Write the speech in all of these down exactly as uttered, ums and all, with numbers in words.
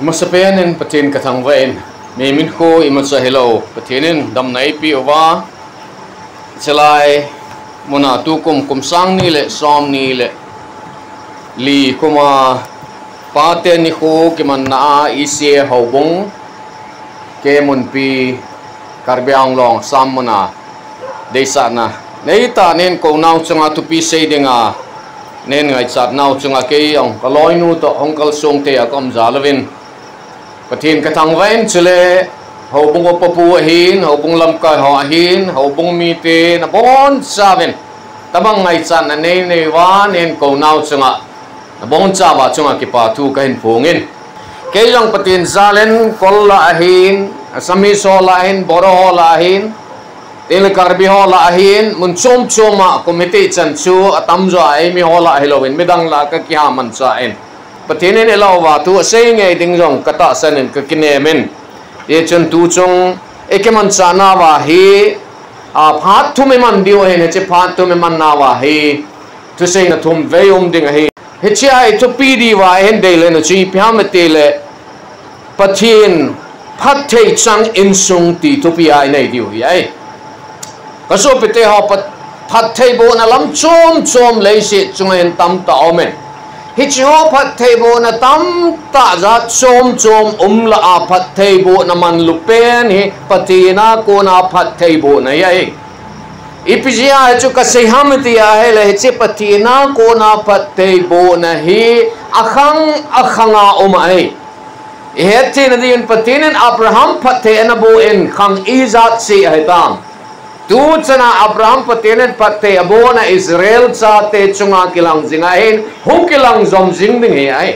Masapen in Pathen kathangvah in, mi min khu imacha hilou Pathen in damna eipeh uva, chulai muna tukum kum sang ni le som ni le li kuma Pate nikho kimanna a E C A houbung, K Munpi, Karbi Anglong, Sam muna deisahna neitah nen kou nau chunga thupi sei dinga nen ngaichat nau chunga kei jong kaloinu toh hung kalsong thei a kaum jal uvin, Pathen kathangvah in chule houbung upa pu ahin, houbung lamkai ho ahin, houbung mite nabonchauvin tabang ngaichatna neinei uva nen kou nau chunga nabonchauva chunga kipa thu kahin phongin. Kei jong Pathen jal in kol lah ahin, Assamese ho lah ahin, Bodo ho lah ahin, tin le Karbi ho lah ahin, mun chom chom a kum hiti chan chu atamjo a eimi ho lah hilouvin midang lah a kakiha manchah in, Pathen in eilah uva thu asei ngei ding jong katahsan in kakinem in. Hichun tuchung ikimanchah nauva hi, a, phat thum iman diu ahin, hiche phat thum iman nauva hi thuseina thum vei um ding ahi. Hichea ithupi diuva ihin deilhen u chu ipi ham itile, Pathen phatthei chang insung ti thupi a inei diu hi ahi. Kasopite ho, phat-, phattheibohna lam chom chom leiset chunga hin tamtah aumin, hiche ho phattheibohna tamtah jat chom chom um lah a phattheibohna manlu pen hi Pathen a kona phattheibohna hi ahi. Ipi jeh a hichu kasei ham iti ahile, hiche Pathen a kona phattheibohna hi akhang akhang a um ahi. Ihet theina diuvin Pathen in Abraham phatthei anaboh in khang ijat cheh ahitam? Tuchana Abraham Pathen in phatthei abohna Israel chate chunga kilang jing ahin, hung kilang jom jing ding hi ahi.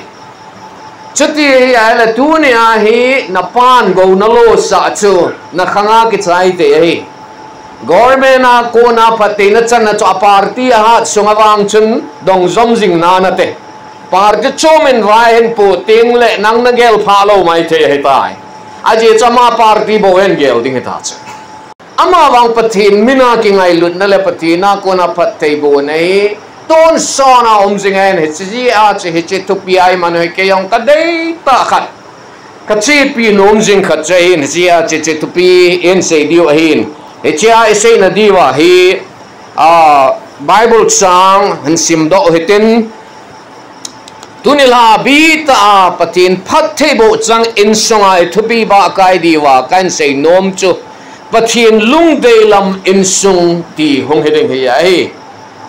Chuti ahi ahile tunia hi napan gou nalosah chu nakhanga kichai thei ahi. Government a kona phattheina channa chu a party ahat sunga vang chun dong jom jing nanate. Party chom in vai hinpo tengle nang nagel phalou maithei ahitai. Ajeh chu ama party bou hin gel ding hita chu. Amavang Pathen mina kingailutna le Pathen a kona phattheibohna hi tonsot a um jing ahin, hiche jeh a chu hiche thupi a iman u hi kei jong kadeitah khat, kachepi nom jing khat chu ahin, hiche jeh a chu hiche thupi in sei diu ahin. Hichea iseina diuva hi, a, Bible chang hin simdoh u hitin, tuni lha abitah a Pathen phattheiboh chang insunga ithupi bahkai diuva kahin sei nom chu Pathen lungdei lam insung ti hung hiding hi ahi.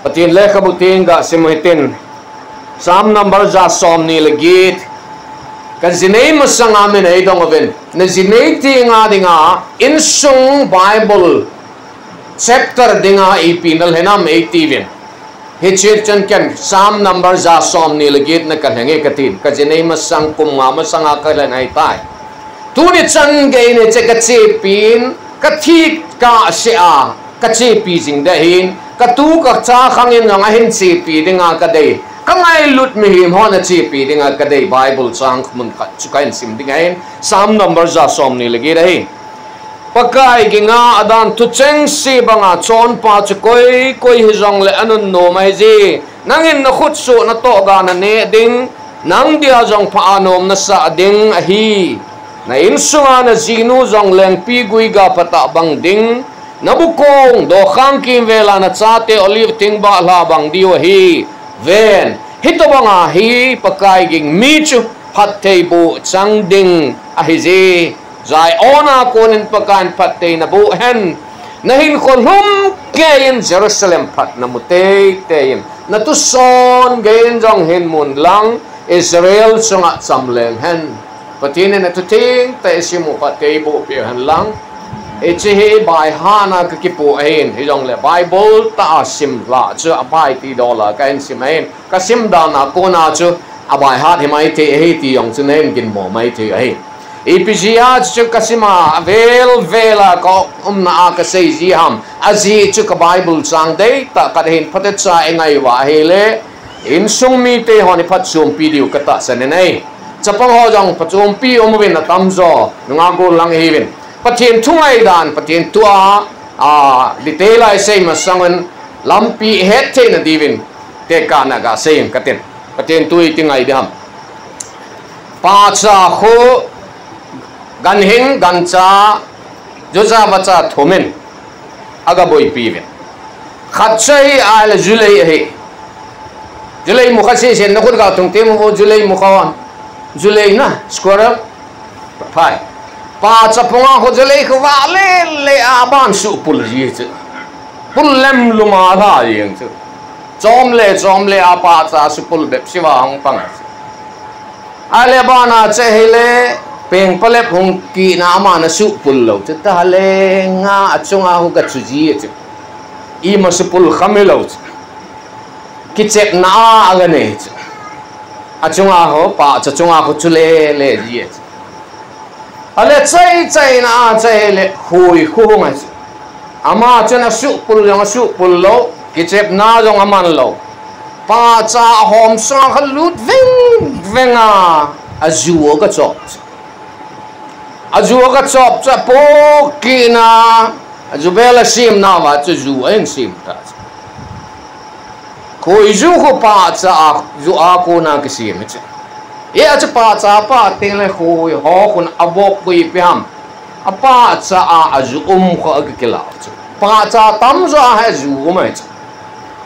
Pathen lekhabu teng gasim u hitin, Psalm number ja somni le get. Kajinei masanga min eidong uvin, najinei tenga dinga insung Bible chapter dinga ipi nalhen ham eitiuvin. Hiche chun ken Psalm number ja somni le get na kalhenge katin, kajinei masang kum nga masanga kalhen ahitai. Tuni chan geiyin hiche kachepin, kathi kahsea kachepi jing ding ahin, katu kacha khangin jong ahin chepi dinga kadei, kangailut mihem hon achepi dinga kadei Bible chang mun khat chu kahin sim ding ahin, Psalm number ja somni le get ahi. Pakai ginga adan thuchengse banga chonpa chu koi koi hijongle anunnom ahije. Nangin nakhutsoh natoh ga naneh ding, nang dia jong pha a nom nasah ding ahi. Na insunga najinu jong lengpigui ga phatah bang ding, nabukong dokhang kimvela nachate olive thingbah lha bang diu ahi. Ven, hitobanga hi Pakai ging mi chu phattheiboh chang ding ahije. Zion a konin Pakaiyin phatthei naboh hen. Nahinkho lhumkeiyin Jerusalem phat namu teiteiyin, natuson geiyin jong hinmun lang, Israel chunga chamleng hen. Pathen in athu thengtah isimu phatthei bohpeh hen lang, hiche hi baihatna kakipu ahin, hijongle Bible tah a simlha chu abai ti dola kahin sim ahin, kasim dana kona chu abaihat himaithei ahi ti jong chu nahin ginmo maithei ahi. Ipi jeh a chu kasima avel vela kaumna a kasei ji ham, ajeh chu ka Bible chang deitah khat ahin, phatecha ingai uva ahile insung mite hon iphatchompi diu katahsan in ahi. Chapang ho jong phachompi umuvin atamjo, nungah gol lang ihiuvin. Pathen thu ngaidan, Pathen thu a, a, detail a isei masangin lampi ihet theina diuvin tekahna gasei inge katin. Pathen thu iti ngai ding ham? Pahcha khu ganhing, gancha, jucha vacha thumin aga boipi uvin. Khat chu hi ahile julei ahi. Julei mukha sesen, nakhut ga thung teng mo, julei mukha. Julei na, squirrel. Phai. Pahcha pung a khu julei khu vah lele a aban suhpul ji chu. Pul lem lum a lha jeng chu. Chom le chom le a pahcha suhpul bep siva hung pang. Ahile abana chu ahile pengpalep hung kit na aman asuhpul lou chu. Tahle nga achunga khu gachu ji chu. Ima suhpul kha mi lou chu. Kichepna a aga nei chu. Achunga khu, pahcha chunga khu chu lele ji chu. Ahile chai chai na a chu ahile hui khu hung ahi chu. Ama chun asuhpul jong asuhpul lou, kichepna jong aman lou. Pahcha ahom sunga kha lut veng veng a, aju aga chop chu. Aju aga chop chu apoh kit na, aju bel asemna uva chu ju ahin sem ta chu. Khoiju khu pahcha a, ju a kona kisem chu. E, achu pahcha pah teng le khoiho khun abop koi ipi ham. Apahcha a aju um khu aga kila chu. Pahcha tamjo a hi aju um ahi chu.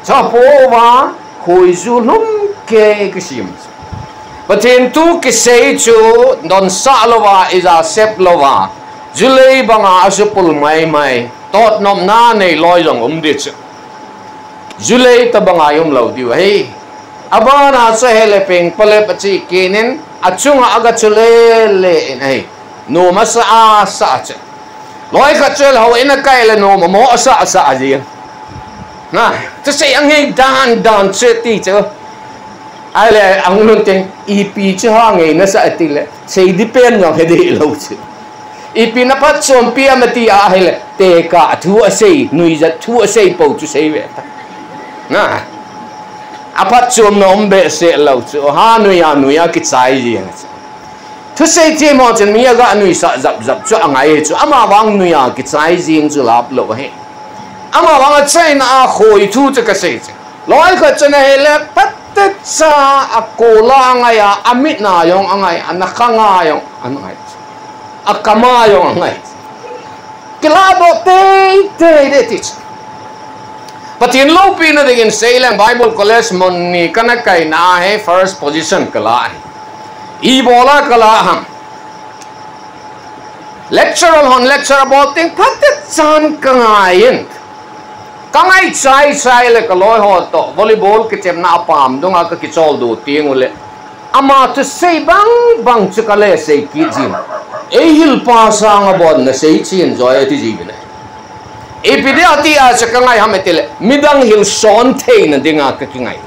Chu apoh uva khoiju lhum kei kisem chu. Pathen thu kisei chu donsah louva, ija sep louva, julei banga asuhpul mai mai, totnopna nei loi jong um ding chu. Julei tobang a um lou diu ahi. Abana chu ahile pengpalep ache kit in, achunga aga chu lele in ahi. Nom asa asa chu. Loi khat chu ahile houin akai le nom amo asa asa ji. Na, thusei angei dan dan chu ti chu. Ahile ahung lhun teng, ipi chu ha ngei nasa ati le, sei ding pen jong he ding lou chu. Ipi na phatchompi ham ati ahile, tekah thu asei, nuijat thu asei pou chu sei ve ta. Na. Aphatchomna um behseh lou chu, ha nui a nui a kichai jeng chu. Thusei themho chun mi aga nuisah jap jap chu angai chu, amavang nui a kichai jeng chu lap lou ahi. Amavang achaina a khoi thu chu kasei chu. Loi khat chun ahile phatecha a kol a angai a, amit na jong angai, ana khang a jong angai. Akam a jong angai. Kilah doh teitei ding ti chu. Pathen loupina dingin sei leng Bible College mun ni kana kaina a hi first position kala ahi. Ibola kala ham. Lecturer hon lecture abol teng phatechan kangai in. Kangai chai chai le kaloi ho toh volleyball kichepna a pam dunga kakichol doh teng ule. Ama thusei bang bang chu kale sei kit jin. Eihil pa sanga bon nasei chen joi ati jiuvin ahi. Ipi dia tia chu kangai ham iti le, midang hilson theina dinga kakingai.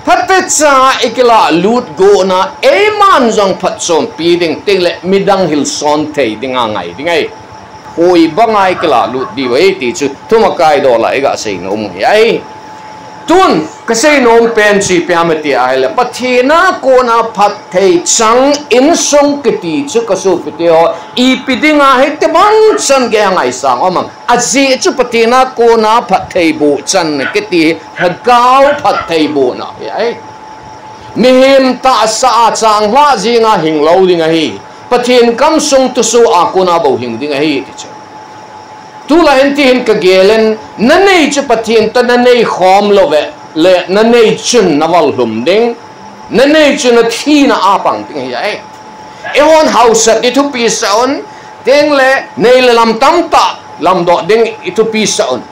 Phatecha ikilah lut gona, eiman jong phatchompi ding teng le midang hilson thei dinga ngai ding ahi. Hoi banga ikilah lut diu ahi ti chu thumakai dola iga sei nom u ahi. Tun kasei nom pen chu ipi ham iti ahile, Pathen a kona phatthei chang insung kiti chu kasopi teho, ipi dinga hitobang chan gei angaisang um am? Ajeh chu Pathen a kona phattheiboh channa kiti hi lhagao phattheibohna ahi. Mihem tahsa a changlhah jenga hing lou ding ahi. Pathen kamsung thusoh a kona bou hing ding ahi ti chu. Tulai hin ti hin kagel in, nanei chu Pathen toh nanei khom lou ve, le nanei chun naval lhum ding, nanei chu nathina a pang ding ahi. Eihon hausat ithupi sah un, teng le nei le lam tamtah lamdoh ding ithupi sah un.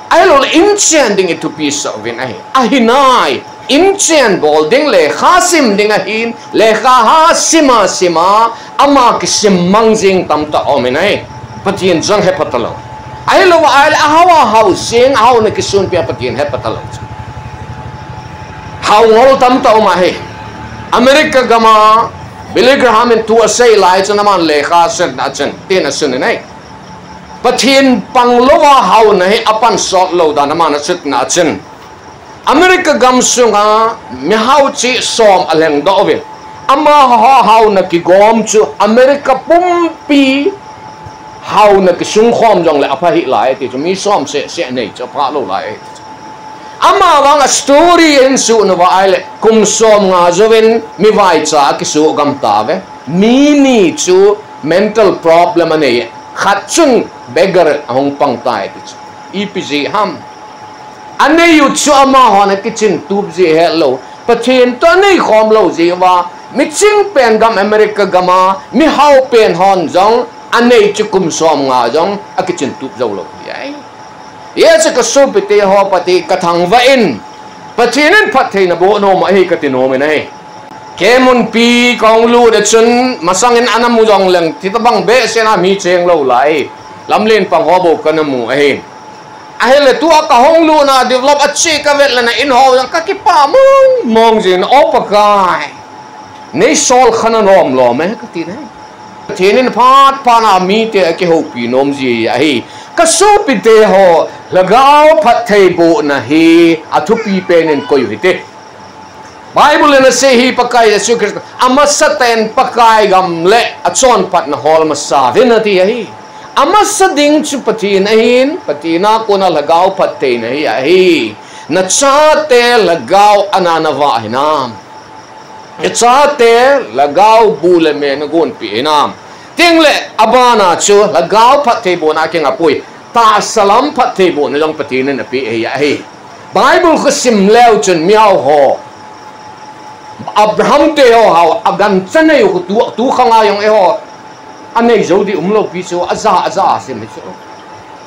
Ahilou le inchen ding ithupi sah uvin ahi. Ahinai, inchen bol ding lekha sim ding ahin, lekha ha sima sima, ama kisim mang jing tamtah um in ahi. Pathen jong hepha talou. Ahilou ahile ahao a hao jing, ahao na kisunpi a Pathen hepha talou. Hao ngol tamtah um ahi. America gam a Billy Graham in thu asei lai chun aman lekha setna a chun tin asun in ahi. Pathen pang louva haona hi apansot lou dan aman asutna a chun, America gamsunga mihao cheh som alhengdoh uvin, amaho haona kigom chu America pumpi haona kisungkhom jongle apha hih lai ti chu, mi som seh seh nei chu apha lou lai ti chu. Ama vang a story in suhna va ahile, kum som nga jouvin mi vaicha a kisuh gam tave. Mi ni chu mental problem anei. Khat chun beggar ahung pang tai ti chu. Ipi jeh ham. Anei u chu amahon akichin tup jeh helou. Pathen toh anei khom lou jeh uva. Miching pen gam America gam a, mihao pen hon jong, anei chu kum som nga jong, akichin tup jou lou hi ai. Hiche ka sopite ho, Pathen ka thangvah in, Pathen in phattheina boh nom ahi kati nom in ahi. Keiman pi kahung lut a chun, masang in ana mu jong leng, ti tabang behseh na mi cheng lou lai. Lamlen pang ho bou kana mu ahi. Ahile tua kahung lut na develop a che kavet le na in ho jong kakipah mong mong jin, O Pakai. Nei sol kha na nom lom e kati ne. Pathen in phat phat na mite akihoupi nom ji ahi. Ka sopite ho, lhagao phatthei bohna hi athupi pen in koi u hite. Bible in asei hi Pakai Jesu Christa, amasapen Pakai gam le achonphatna hol masa uvin ati ahi. Amasa ding chu Pathen ahin, Pathen a kona lhagao phattheina hi ahi. Nachate lhagao ana navah hinam. Nachate lhagao bu le me nagonpeh hinam. Tin le abana chu lhagao phatthei bohna kinga poi. Tahsa lam phatthei bohna jong Pathen in apeh ahi. Bible kasim leu chun mihao ho. Abraham te ho hao, agancha nei u tu, tu khang a jong eiho. Anei jou di umlou pi chu, aja, aja asim hi chu.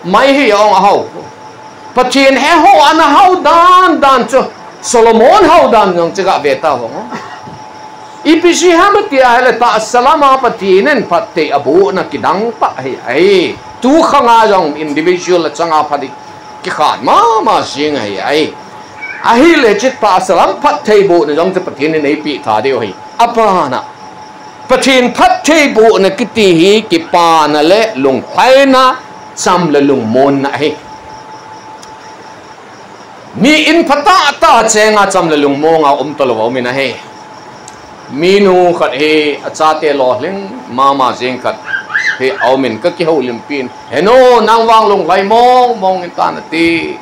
Mai hi ong ahao. Pathen eiho ana hao dan dan chu. Solomon hao dan jong chu gave ta ho. Ipi jeh ham tia ahile tahsa lam a Pathen in phatthei abohna kidang tah ahi, ahi. Tu khang a jong individual a chang a phatthei kikhat mama jing ahi, ahi. Ahile hiche tahsa lam phatthei bohna jong chu Pathen in eipeh tha diu ahi. Abana. Pathen phatthei bohna kiti hi kipana le lunglhaina cham le lungmonna ahi. Mi in phatah tah a cheng a cham le lungmong a um talou a um in ahi. Minu khat hi achate lolhing mama jing khat hi a um in kakihoulimpi in, "He nu, nang vang lunglhai mong mong in tan," ati.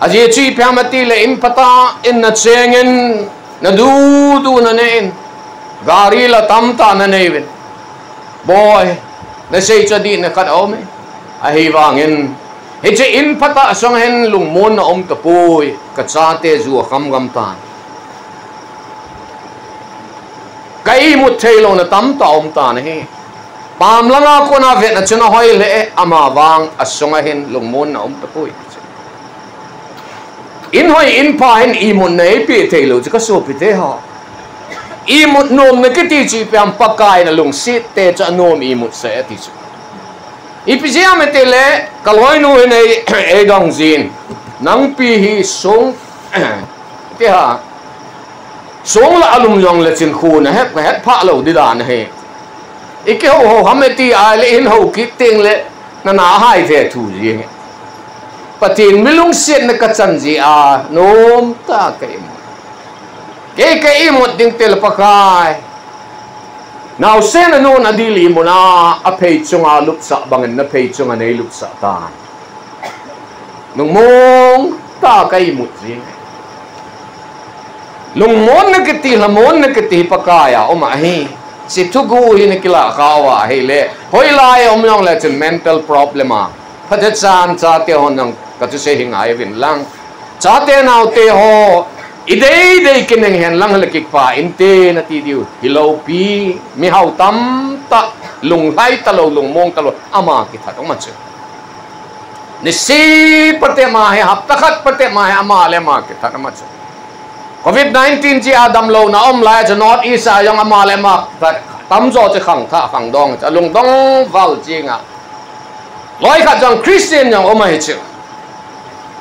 Ajeh chu ipi ham ati le in phatah in nacheng in, nadu du nanei in, gari la tamtah nanei uvin. Boi, nasei chu adih na khat a um e. Ahivangin, hiche in phatah sung hin lungmonna um tapoi, kachate ju akham gam tan. Ka imut theilouna tamtah um tan ahi. Pam langa kona vetna chun ahoi le e, ama vang asunga hin lungmonna um tapoi. In hoi in pha hin imutna eipeh theilou chu ka sopite ho. Imut nomna kiti chu ipi ham, Pakai na lungset te chu anom imut sah e ati chu. Ipi jeh ham iti le, ka loinu hin ei, eidong jin. Nangpi hi song, ti ha. Song la alum jong le chin khu na het, het phah lou di dan ahi. I kihou hou ham iti ahile in hou kit teng le, nana hai ve thu ji ahi. Pathen mi lungsetna kachan jeh a, nomtah a ka imut. Kei ka imut ding tile Pakai. Naosen anun adil imut a, aphei chunga lupsah bangin naphei chunga nei lupsah tan. Lungmong tah a ka imut ji. Lungmonna kiti, lhamonna kiti Pakai a um ahi. Hiche thuguh hi na kilah khah uva ahile, hoilai a um jong le chun mental problem a, phatechan chate hon jong ka thusei hi ngai uvin lang. Chate naote ho, i dei dei kineng hen lang le kipah inte nati diu. Hilou pi, mihao tamtah, lunglhai talou, lungmong talou, ama kithat um a chu. Nisi patep ma hi, hapta khat patep ma hi, ama le ama kithat um a chu. Covid nineteen jeh a damlouna um lai chu North East a jong ama le ama kithat, tamjo chu khangthah khangdong, alungdong val jing a. Loi khat jong Christian jong um ahi chu.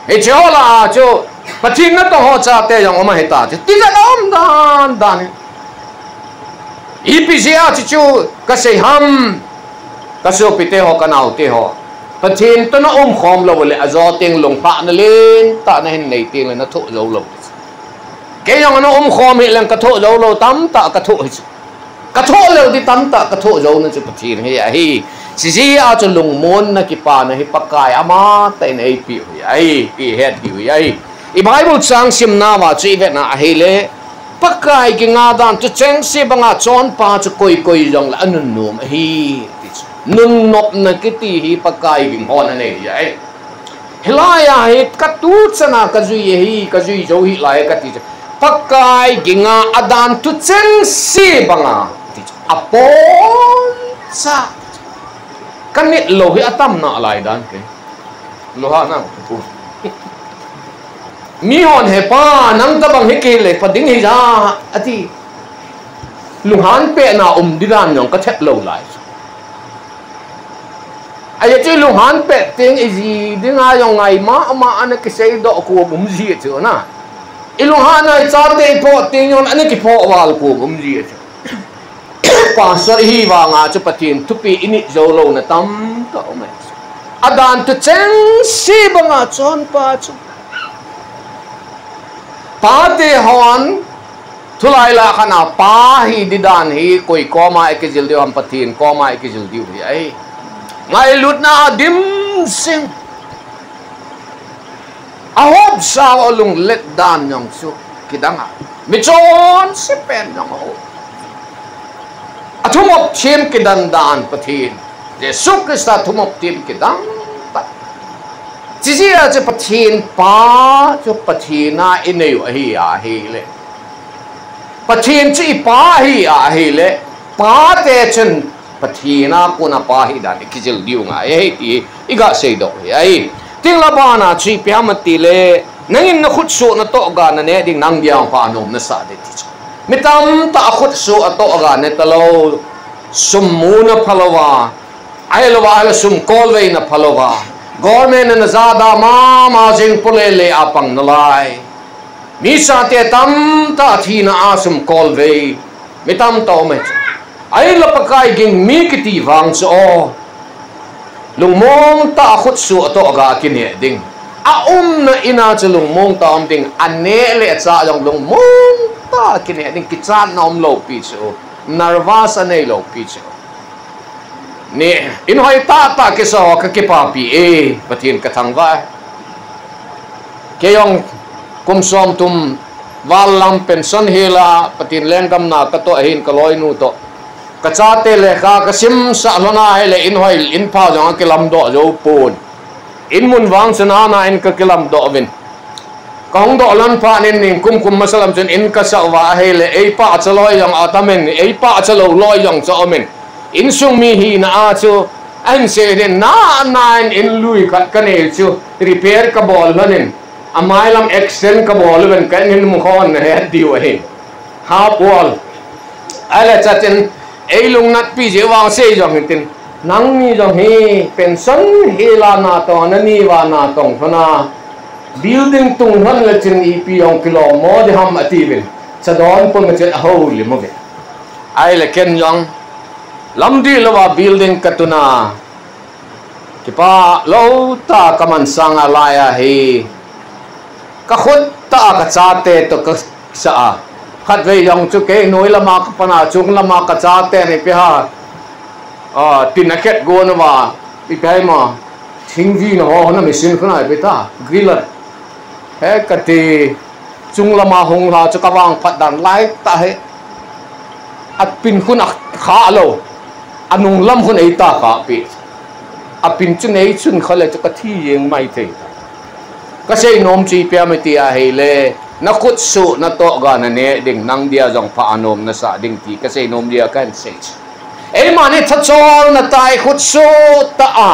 Hiche ho lah a chu Pathen natong ho chate jong um ahi ta chu. Tijat a um dan dan hi. Ipi jeh a chu chu kasei ham. Ka sopite ho, ka naote ho. Pathen toh na umkhom lou le ajo teng lunglhahna lentah na hin nei teng le na thoh jou lou. Kei jong ana umkhom hi leng ka thoh jou lou, tamtah ka thoh hi chu. Ka thoh lou di tamtah ka thoh jouna chu Pathen hi ahi. Hiche jeh a chu lungmonna kipana hi Pakai amatah in eipeh u hi ahi, ihet diu hi ahi. I Bible chang simna uva chu i vetna ahile, Pakai ginga dan thuchengse banga chonpa chu koi koi jongle anunnom ahi, ti chu. Nunnopna kiti hi Pakai ging hon anei ahi. Hilai a hi katu chana kajui ahi, kajui jou hih lai kati chu. Pakai ginga adan thuchengse banga, ti chu. Aponcha. Kanit lou hi atam nalai dan ke. Lunghan nang. Mihon he pa, nang tabang hi kei le, pa ding hi ja, ati. Lunghan pehna um di dan jong kathet lou lai. Ahi chu lunghan pet teng iji dinga jong ngai mama ana kiseidoh kum um ji chu na. I lunghan a i chate i phoh teng jong ana kiphoh val kum um ji chu. Pastor ihi vanga chu Pathen thupi init jou louna tamtah um e. Adan thuchengse banga chonpa chu. Pate hon thulai lah khat a pa hi di dan hi koi koma ikijil diu ham, Pathen koma ikijil diu hi ahi. Ngailutna a dimsing. Ahopsa a lunglet dan jong chu kidang a. Michonse pen jong aum. Athumop them kidan dan Pathen. Jesu Christa thumop them kidan dan. Chijeh a chu Pathen pa chu Pathen a inei u ahi ahile. Pathen chu i pa ahi ahile. Pate chun Pathen a kona pa hi dan ikijil diu ngai ahi ti iga seidoh hi ahi. Tin la bana chu ipi ham atile, nangin nakhutsoh natoh ga naneh ding, nang dia pha nom nasah ding ti chu. Mi tamtah a khutsoh atoh ga ne talou, sum muna phalouva, ahilouva ahile sum kolveina phalouva, government in najada mama jing pole le apang nalai. Mi sate tamtah thina a sum kolvei mi tamtah um e. Ahinla Pakai ging mi kiti vang chu o, lungmong tah a khutsoh atoh ga kineh ding. Aumna in a chu lungmong tah a um ding. Aneh le achah jong lungmong tah a kineh ding. Kichatna umlou pi chu. Nervous anei lou pi chu. Ni, in hoi tahtah kisa ho kakipapi e, Pathen kathangvah e. Kei jong kum somthum val lam pension hila Pathen lenggam na katoh ahin kaloinu toh. Kachate lekha kasimsah lhon ahile in hoi in pha jong akilamdoh jou pon. In mun vang chu nana in kakilamdoh uvin. Kahung doh lhon phat in ningkum kum masa lam chun in kasah uva ahile, eipachat loi jong atamin, eipachat lou loi jong chu aumin. Insung mi hina a chu, ahin sei in nana in in lui khat kanei chu, repair kabol lhon in, amai lam extend kabol uvin ka in hin mu khon nahet diu ahi. Half wall. Ahile chatin, ei lungnatpi jeh vang sei jong hitin. Nangni jong hi pension hila natong, nani uva natong lhon a. Building tung lhon le chun ipi jong kilom mo ding ham atiuvin. Chadon pum a chun ahoulim uve. Ahile ken jong lamdih louva building katun a. Kipa lou tah a kaman sang a lai ahi. Kakhut tah a kachate toh kasah a. Khatvei jong chu kei noi lama kapan a chung lama kachate ni pi ha. A, tin akhet gon uva. Ipi ham a. Thingvina ho hona machine khuna ipi ta. Griller. He kati. Chung lama hung lha chu kavang phat dan lai tah hi. Apin khun akhah lou. Anung lam khun eita khahpi. Apin chu nei chun khale chu kathi jeng maithei. Kasei nom chu ipi ham iti ahile, nakhutsoh natoh ga naneh ding, nang dia jong pha nom nasah ding ti kasei nom dia kahin sei chu. Eima ni thacholna tah a khutsoh tah a,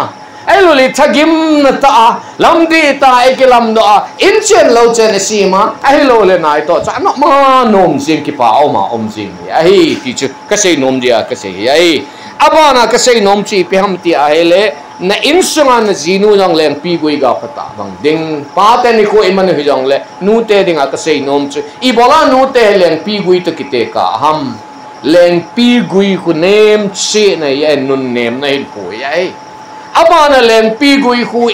ahilou le thagimna tah a, lamdih tah a ikilamdoh a, in chen lou chen isem a, ahilou le nai toh chu anop ma nom jing kipa aum a um jing hi ahi ti chu kasei nom dia kasei hi ahi. Abana kasei nom chu ipi ham ti ahile, na insunga najinu jong lengpi gui ga phatah bang ding. Pate nikho iman u hijongle, nute dinga kasei nom chu, ibola nute lengpi gui toh kitekah ham. Lengpi gui khu nemchehna ahi, nunnemna hinkho ahi. Abana lengpi gui khu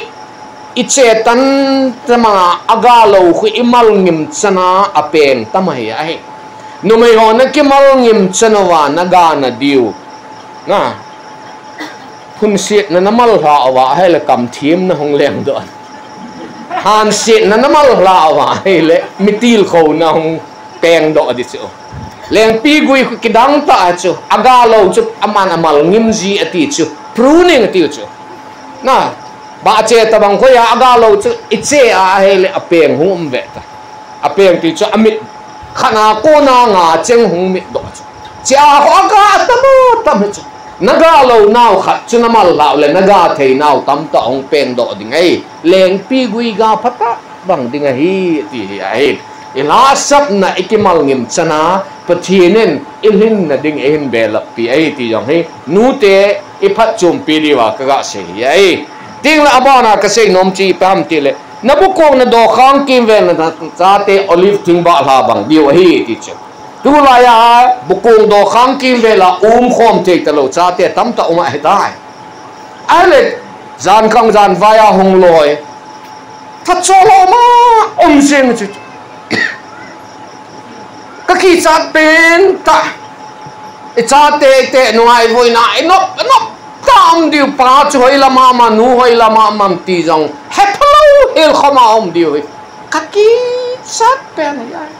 iche tan tama agalou khu imalngim chana apeng tama hi ahi. Numei ho nakimalngim chan uva nagana diu. Na. Phunsetna namal lha uva ahile kamthemna hung lengdoh. Hansetna namal lhah uva ahile, mitilkhouna hung pengdoh ding chu. Lengpi gui kidang tah chu, agalou chu aman amal ngim ji ati chu, pruning ati chu. Na, bahche tabang khoi a agalou chu, iche a ahile, apeng hung um ve ta. Apeng ti chu, amit khat a kona nga cheng hung mitdoh chu. Chia ho aga tam tam chu. Nagalou nau khat chu namal lhah le, naga thei nau tamtah hung pengdoh ding ahi. Lengpi gui ga phatah bang ding ahi, ti hi ahi. Ilhahsapna ikimal ngim chana, Pathen in ilhinna ding eihin belappi ahi ti jong hi, nute iphatchompi diuva kaga sei hi ahi. Tengle abana kasei nom chu ipi ham tile, nabukong nadokhang kimvel nachate olive thingbah lha bang diu ahi ti chu. Tulai a bukong dokhang kimvel a umkhom thei talou chate tamtah um ahitai. Ahile, jankhang janvai a hung loi. Phatchomlou ma um jing chu. Kakichat pen tah. Ichate ite nungai voina, inop, inop tah um diu, pa chu hoilama um am, nu hoilama um am ti jong hephalou hel khoma um diu hi. Kakichat pen ahi.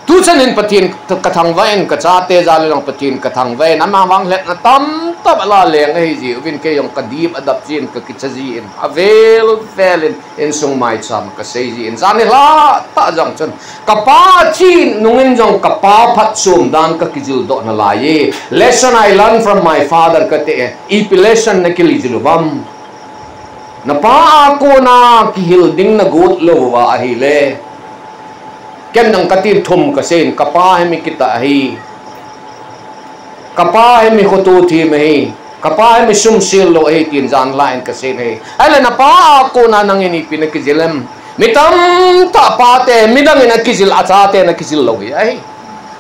Tuchan in Pathen kathangvah in, kachate jal in jong Pathen kathangvah in, amavang lhepna tamtah ala leng ahi jiuvin, kei jong kadip adap jin, kakicha jin, avel vel in insung maicham kasei jin, jan nilhah tah jong chun kapa thi nungin jong kapa phatchom dan kakijildoh nalai e. Lesson I learned from my father kati e, ipi lesson nakijil uvam? Napa a kona kihil ding nagot lou uva ahile, ken dang katin thum kaseiyin, kapa hi mi kitah ahi, kapa hi mi khoto them ahi, kapa hi mi sumsel lou ahi tin jan nilhah in kasei ahi. Ahile napa a kona nangin ipi nakijil em? Mi tamtah pate midang in akijil, achate in akijil lou hi ahi.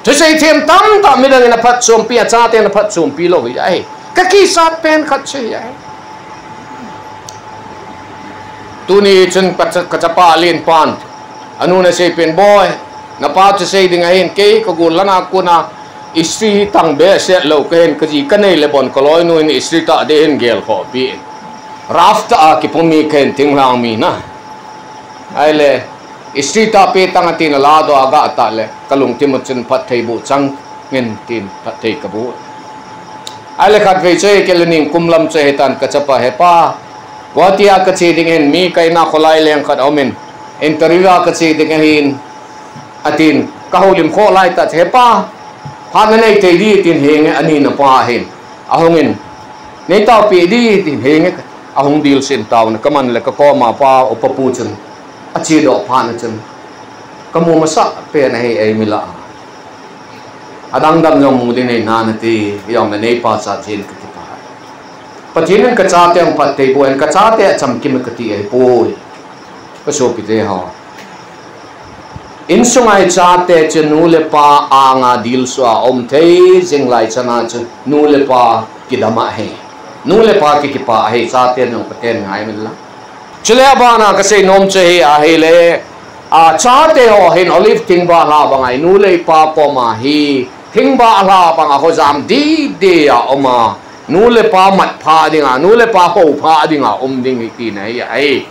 Thusei them tamtah midang in aphatchompi, achate in aphatchompi lou hi ahi. Kakichat pen khat chu hi ahi. Tuni chun kacha-, kachapa lenpan anun asei pen, boi, napa thusei ding ahin, kei kagon langa kona istri tang behseh lou kahin, kaji kanei le bon kaloinu in istri tah ding hin gelkhohpi in, rough tah a kipu mi kahin, thinglhang mi na. Ahile, istri tah pe tang atin aladoh a gah tah le, kalungthim u chun phatthei boh chang ngen tin phatthei kaboh. Ahile khatvei chu kei le ningkum lam chu ahitan, kachapa, hepa, Guwahati a kache ding ahin, mi kaina kholai leng khat aumin, interview a kache ding ahin, atin, kahoulim khoh laitah chu, hepa, phat nanei thei ding tin, henge, ani napa ahin, ahungin, neitaopi ding tin, henge, ahung dilsen taona, kaman le kakoma pa upa pu chun, achedoh phat na chun, kamu masah pen ahi, eimi lah a adangdang jong mu ding nei nante, hijongle neipachat jeh in kakipah. Pathen in kachate ahung phatthei boh in, kachate achamkim e kati ahipoi. Kasopite ho, insunga ichate chu nu le pa anga dilsuh a um thei jing lai chana chu nu le pa kidam ahi. Nu le pa kikipah ahi, chate nung paten ngai min lang. Chule abana kasei nom chu hi ahile, a, chate ho hin olive thingbah lha banga inu le ipa koma hi thingbah lha banga hojam didi a um a, nu le pa matpha dinga, nu le pa houphah dinga um ding hi tina hi ahi.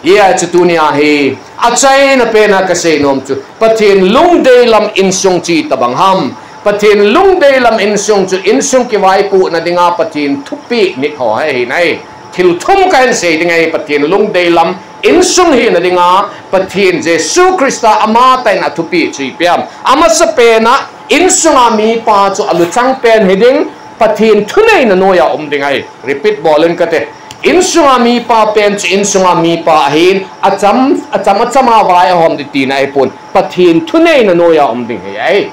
Hia chu tunia hi achaina pena kasei nom chu Pathen lungdei lam insung chi tabang ham. Pathen lungdei lam insung chu insung kivaipohna dinga Pathen thupeh mit ho hi ahi nai. Thil thum kahin sei ding ahi, Pathen lungdei lam insung hina dinga Pathen Jesu Christa amatah in athupeh chu ipi ham. Amasapena insunga mipa chu aluchang pen hiding, Pathen thuneina noiya um ding ahi. Repeat bol in kate. Insunga mipa pen chu insunga mipa ahin, acham, acham, achama vai ahom ding tina ahipon. Pathen thuneina noiya um ding hi ahi.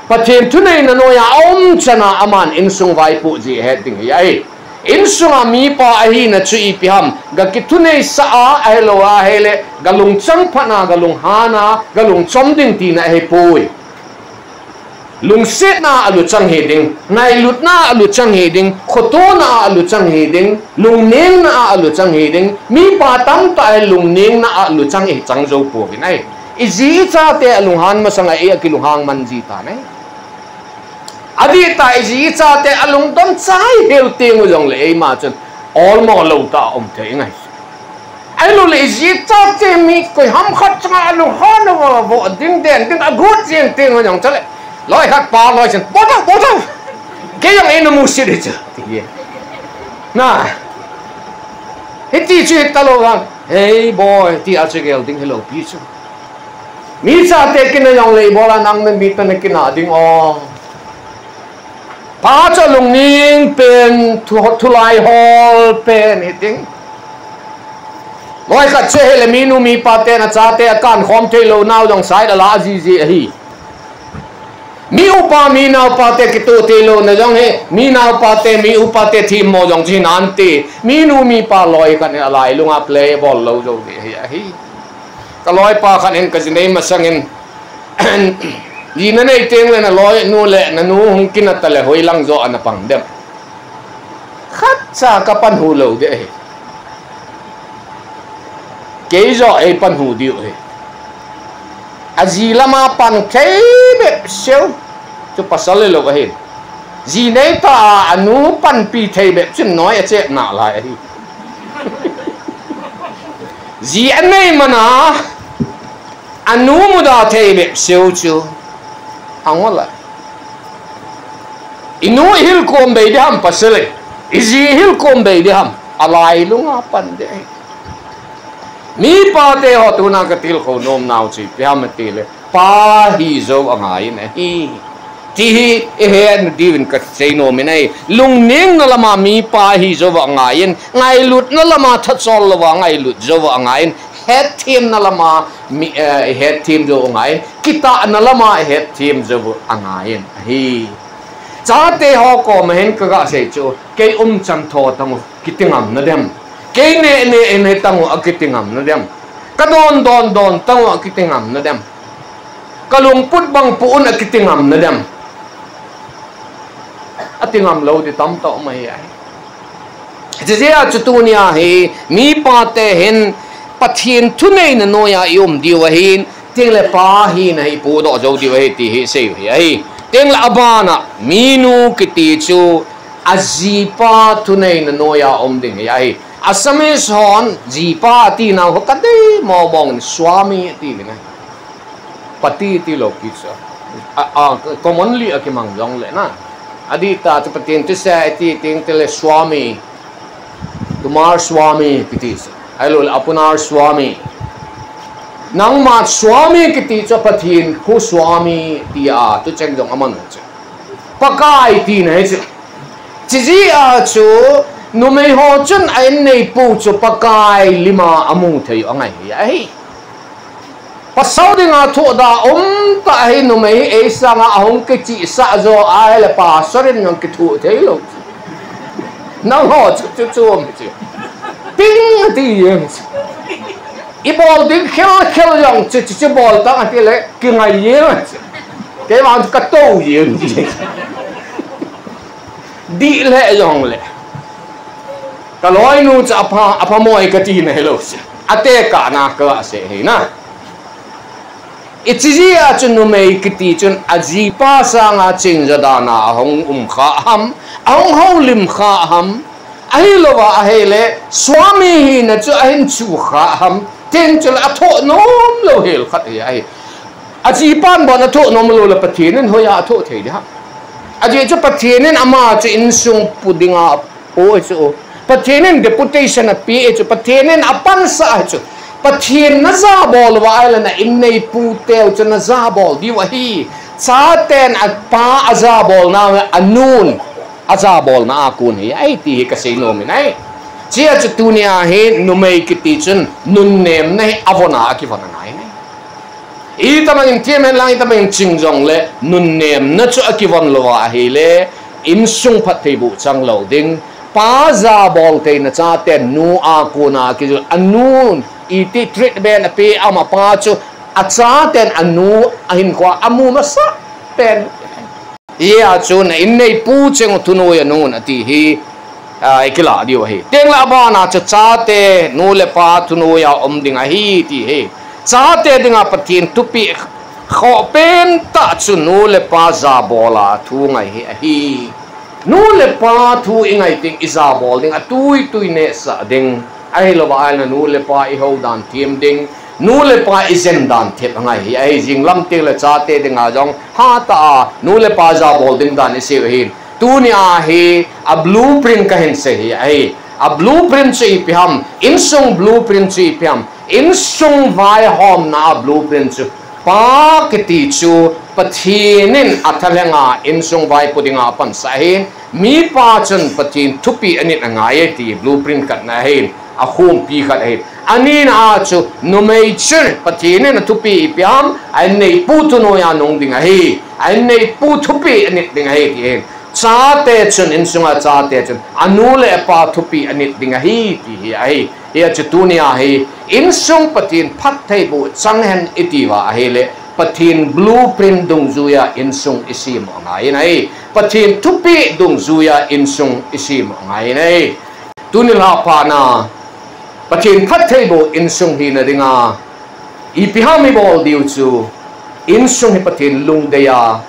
Pathen thuneina noiya aum chana aman insung vaipoh ji ahet ding hi ahi. Insunga mipa ahina chu ipi ham, ga kithuneisah a, ahilou ahile ga lungchang phatna, ga lunghana, ga lungchom ding tina ahipoi. Lungsetna a aluchang hiding, ngailutna a aluchang hiding, khotona a aluchang hiding, lungnengna a aluchang hiding, mipa tamtah hi lungnengna a aluchang ichang jou pouvin ahi. Iji ichate alunghan masanga ei akilunghang man ji tan ahi. Adihtah iji ichate alungdon chai hel teng u jongle eima chun olmo lou tah a um thei ngai. Ahilou le, iji chate mi koi ham khat chunga alunghang na vo, vo ding den ding agot jeng teng jong chule. Loi khat pa loi chen, "Bol tau, bol tau. Kei jong eina musit hi chu," ti hi. Na. Hiti chu hita lou vang. "Hei boi," ti a chu gel ding hilou pi chu. Mi chate kina jong le ibola nang na mi tana kina ding o. Pa chu lungning pen, thu, thulai hol pen hiting. Loi khat chu hile minu mipa ten achate akan khom thei lou nau jong side ala jiji ahi. Mi upa mi naopa te kitoh thei louna jong hi, mi naopa te, mi upa te themmo jong chu hinante. Minu mipa loi khat in alai lunga play bol lou jou ding ahi, ahi. Ka loipa khat in ka ji nei masangin, "Ji na nei teng le na loi nu le na nu hung kina ta le hoilang joh ana pang dem?" Khatcha ka panhu lou ding ahi. Kei joh ei panhu diu ahi. Aji lama pan thei bep seu chu pasal hilou ahi. Ji nei ta a anu panpi thei bep chun noi achep nalai ahi. Ji anei mana anu muda thei bep seu chu. Hang ola. Inu ihil kom bei ding ham pasal e. Iji ihil kom bei ding ham. Alai lunga pan ding ahi. Mipa te ho tuna ka tilkhou nom nau chu ipi ham ati le, pa hi jou angaiyin ahi. Ti hi ihet diuvin ka sei nom in ahi. Lungneng na lama mipa hi jou angaiyin, ngailutna lama thachol louva ngailut jou angaiyin, hetthem na lama mi, eh, hetthem jou angaiyin, kitahna lama hetthem jou angaiyin ahi. Chate ho koma hin ka ga sei chu, kei umchan tho tang u kiti ngam na dem. Kei neh neh in hitang u akiti ngam na dem. Ka don don don tang u akiti ngam na dem. Ka lungput bang pu un akiti ngam na dem. Ati ngam lou ding tamtah um ahi. Hijeh a chu tunia hi mipa te hin Pathen thuneina noiya i um diu ahin, teng le pa hina hi ipodoh jou diu ahi ti hi sei u hi ahi. Teng le abana minu kiti chu ajipa thuneina noiya um ding hi ahi. Assamese hon jipa ati nau ho ka dei mong mong in Swami ati uvin ahi. Pati ti lou pi chu. A, a, commonly akimang jong le na. Adih tah chu Pathen thusei iti teng teng le Swami. Tumhar Swami kiti chu. Ahilou le Apnar Swami. Nangma Swami kiti chu Pathen khu Swami ti a tu cheng jong aman chu. Pakai tina hi chu. Chijeh a chu numei ho chun a inneipu chu Pakai lima amu thei u angai hi ahi. Pasal dinga thohda um tah hi numei hi ei sanga ahung kichihsah jo ahile pasal in jong kithoh thei lou. Nangho chu chu chu um chu. Ping ati jeng chu. I bol ding khel khel jong chu chu chu bol tang ati le kingai jeng chu. Kei vang chu ka tou jeng chu. Dih le jong le. Ka loinu chu apha, apha moi ka tina hilou chu. Atekahna ka sei hi na. Ichi jeh a chu numei kiti chun ajipa sanga chingja dan a ahung um kha ham, ahung houlim kha ham, ahilouva ahile Swami hina chu ahin chu kha ham, tin chu la athoh nom lou hel khat hi ahi. Ajipan bon athoh nom lou le Pathen in hoiya athoh thei ding ham. Ajeh chu Pathen in ama chu insung pu dinga Pu chu, Pathen in deputation ape chu, Pathen in apansah chu, Pathen najabol uva ahile na inneipu teu chu najabol diu ahi. Chaten apa ajabol nau le anun ajabolna a kon hi ahi ti hi ka sei nom in ahi. Chia chu tunia hi numei kiti chun nunnemna hi avon a akivon angai. Itobang in them hen lang, itobang in ching jongle, nunnemna chu akivon louva ahile, insung phattheiboh chang lou ding. Pa jabol theina chaten nu a kona kijot, anun iti treatment ape ama pa chu, achaten anu ahinkhoa amu masah pen. Hia chu na inneipu cheng u thunoi anun ati hi, a, i kilah diu ahi. Tengle abana chu chate nu le pa thunoi a um ding ahi ti hi. Chate dinga Pathen thupeh khoh pentah chu nu le pa jabol a thu ngai hi ahi. Nu le pa thu i ngai teng i jabol ding, atui tui nehsah ding. Ahilouva ahileh nu le pa ihou dan them ding, nu le pa ijen dan them angai hi ahi. Jinglam teng le chate dinga jong hatah a nu le pa jabol ding dan isei u ahin. Tunia hi a blueprint kahin sei hi ahi. A blueprint chu ipi ham, insung blueprint chu ipi ham, insung vaihomna a blueprint chu Pa kiti chu Pathen in athalhenga insung vaipo dinga apansah ahin, mipa chun Pathen thupeh anit angai e ti blueprint khatna ahin, akhompi khat ahin. Anina a chu numei chun Pathen in athupeh ipi ham, a inneipu thunoiya nung ding ahi, a inneipu thupeh anit ding ahi ti ahin. Chate chun, insunga chate chun anu le apa thupeh anit ding ahi ti hi ahi. Hia chu tunia hi insung Pathen phattheiboh chang hen itiuva ahileh Pathen blueprint dungjuiya insung isem u angaiyin ahi. Pathen thupeh dungjuiya insung isem u angaiyin ahi. Tuni lhah phatna Pathen phattheiboh insung hina dinga ipi ham ibol diu chu, insung hi Pathen lungdeiya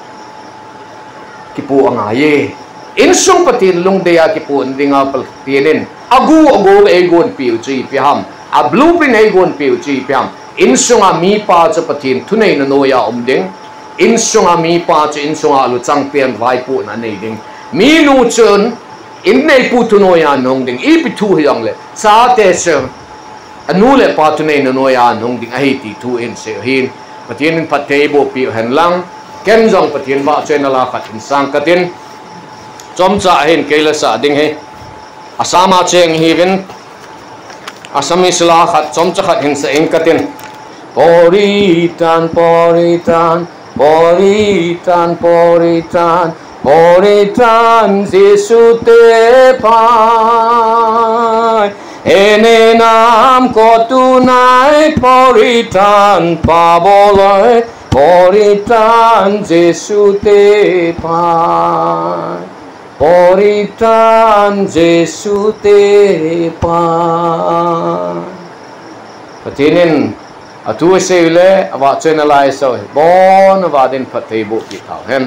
kipoh angaiye. Insung Pathen lungdeiya kipoh dinga Pathen in agu agu eigonpeh u chu ipi ham, a blueprint eigonpeh u chu ipi ham. Insunga mipa chu Pathen thuneina noiya um ding. Insunga mipa chu insunga luchang pen vaipohna nei ding. Minu chun inneipu thunoiya nung ding. Ipi thu hijongleh chate chu anu le apa thuneina noiya nung ding ahi ti thu ihin sei u ahin. Pathen in phattheiboh peh u henlang. Ken jong Pathen vahchoina la khat hin sang katin, chomcha ahin kei la sah ding hi Assam a cheng hiuvin, Assamese la khat chomcha khat hin sa ing katin. Poritan, poritan, poritan, poritan, poritan, Jesu te phai. Ene nam ko tunai, poritan paboloi, poritan, Jesu te phai. Poritan, Jesu te phai. Pathen in athu isei u le avahchoina la isah u hi bon uva din phattheiboh peh tauhen.